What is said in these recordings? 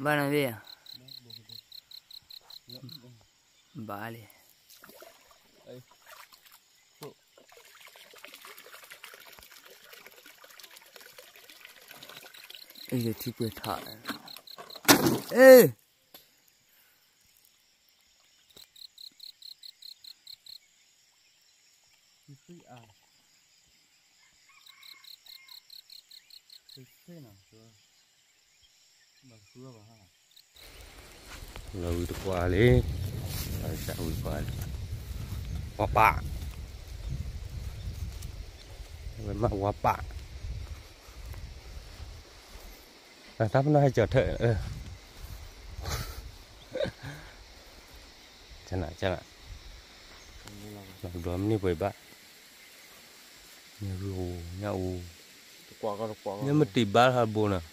ဘၣ်နၤသ့ၣ်ဧါ, ဘၣ်လံ, အ့ၣ် ထံပှဲၤထီၣ်, အ့ၣ် လီၤဝံၤတကွၢ်လံ, လီၤဝံၤတကွၢ်လံ, ဝါပၢ်, ဝဲမးဝါပၢ်, တၢ်ပနီၣ်ဟဲကၠီၤထၢၣ်, ကနၣ်ကနၣ်, ဘျီမ့ၢ်န့ၢ်ပှဲၤဘၣ်, ညၣ်အူ, ညၣ်အူ, ညၣ်မ့ၢ်တ့ၢ်ဘါထီၣ်တဘိနီၤ,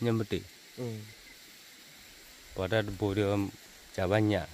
ညၣ်မ့ၢ်တ့ၢ်, ပှၤတၢ်တဘိဒီး, ကဘၣ်ညၣ်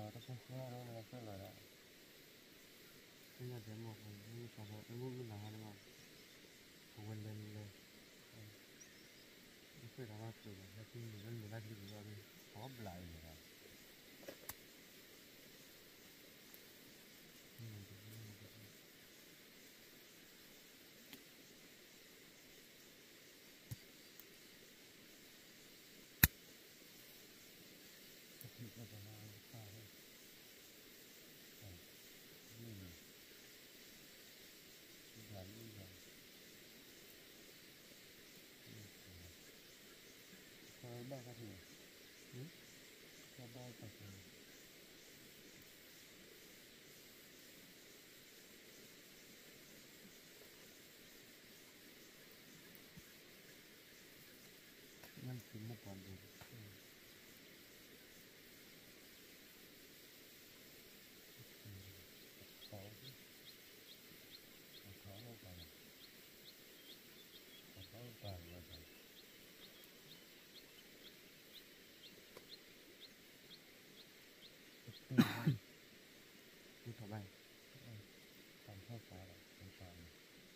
တၢ်ဆိၣ်ဃၢလီၤ, တၢ်ဆိၣ်ဃၢလီၤ, တၢ်ဆိၣ်ဃၢလီၤ, အဝဲလဲၤ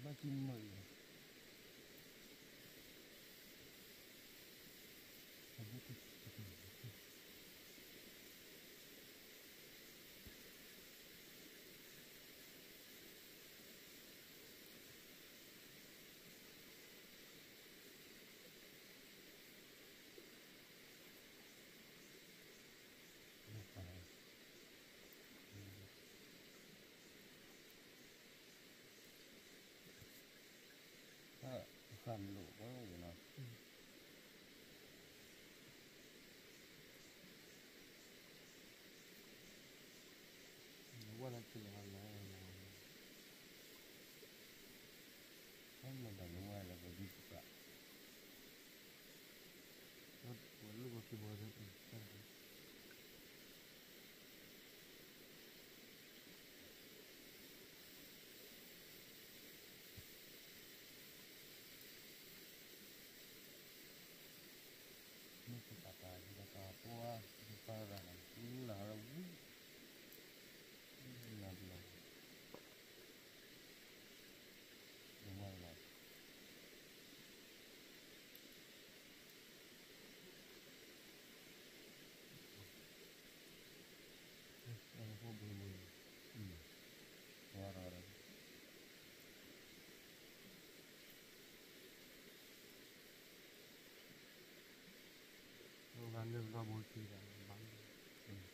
မ့ၢ်လဲၤ, တၢ်ဆိၣ်ဃၢလီၤ, တၢ်ဆိၣ်ဃၢလီၤ, အဝဲလဲၤမ့ၢ်လဲၤ, အဝဲဘျးအံၤန့ၣ်လီၤ. လၢဘျီဘိထံဒီးဘၣ်,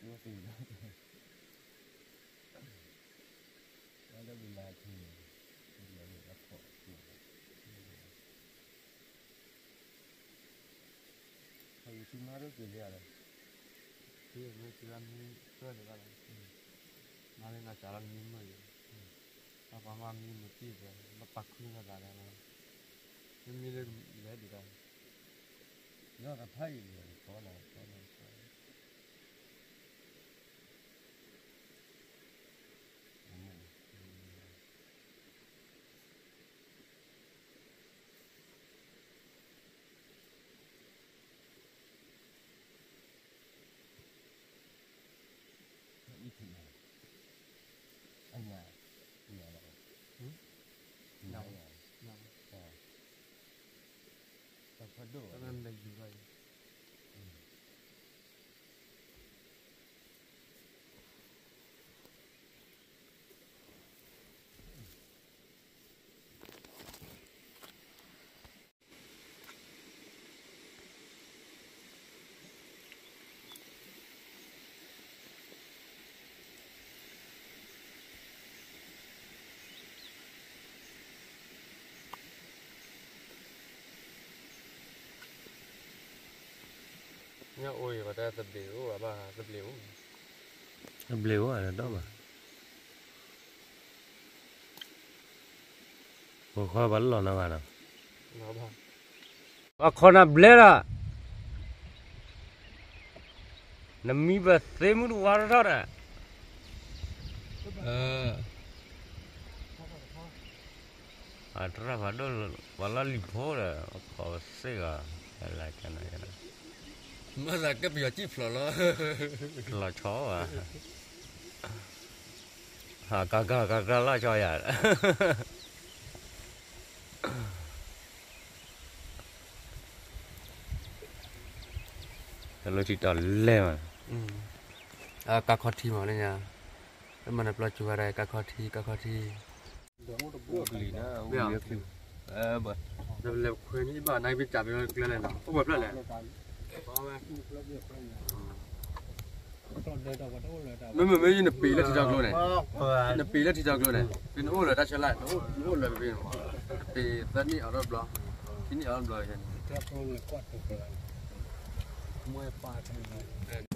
ဝဲသ့ၣ်ဒီး, ဝဲဒၣ်ဘုမၤထံန့ၣ်, ဘုမၤန့ၣ်အခိၣ်, ခီယဆူမါဒိၣ်က့ၤလံဧါဒီး, မ့ၢ်စံးလၢမ့ၢ်ကၢၢ်လၢၤဘၣ်လီၤ, မၤလၢနီၢ်စၢ်လီၤနမ့ၢ်မုာ်လံ, ပှၤမၤမံမုာ်တံၢ်ဒီး ဘၣ်ပာ်ခုနီၢ်သးဒီး, မ့မ့ၢ်လၢလဲၤဒံးဒီး နီၢ်တဖၣ်အံၤန့ၣ် ကီနီၢ်ကီနီၢ်ကီ, အညါ, အညါလီၤ, အညါ, တဖၣ်ဒိၣ်, ညၣ်အိၣ်အံၤ ပှၤတဲသဘျ့အိၣ်ဘၣ်, သဘျ့အိၣ်, သဘျ့အိၣ်ဒီးဒီးဘၣ်, ပှၤခီဘၣ်လီၢ်နီတဂၤဒီး, အခီနၤဘျဲၣ်ဒီး, နမံပသ့မုၢ်တဝါထီၣ်ထီၣ်ဒီး, အတရၣ်ဖးဒိၣ် ပှၤလီၢ်လံၤဖိဒီး အခီပသ့ဂၤ, လၢကနၤ, မၤသးကဲပယီၤစံၣ်ဖျိးလီၤ, လီၤဆီဘၣ်, ကကကကလီၤဆီယၤ တၢ်လၢထံတီၤလဲၢ်မး, ကါခီထံမးလၢညါ, လၢမၤနပျီစူၤဂၤဒၣ် ကါခီထံ ကါခီထံ, မ့ၢ်, ဒီးလဲၤခွဲးန့ၣ်ဘၣ် နကပ့ၤစးပ့ၤကျဲလဲၣ်နီၤ အိၣ်ပှဲၤဖျၢၣ်လဲၣ်, မ့မ့ၢ်မ့ၢ်ယနပ့ၤလၢထံတီၤကျိန့ၣ်, နပ့ၤလၢထံတီၤကျိန့ၣ် ပနအိၣ်လၢတၢ်ဆၢလၢ် နအိၣ်လၢပ့ၤန့ၣ်မး, နပ့ၤသၢနံၣ်အီၤထီၣ်ဘျီ, ခံနံၣ်အီၤထီၣ်ဘျီန့ၣ်, မ့ၢ်ပာ်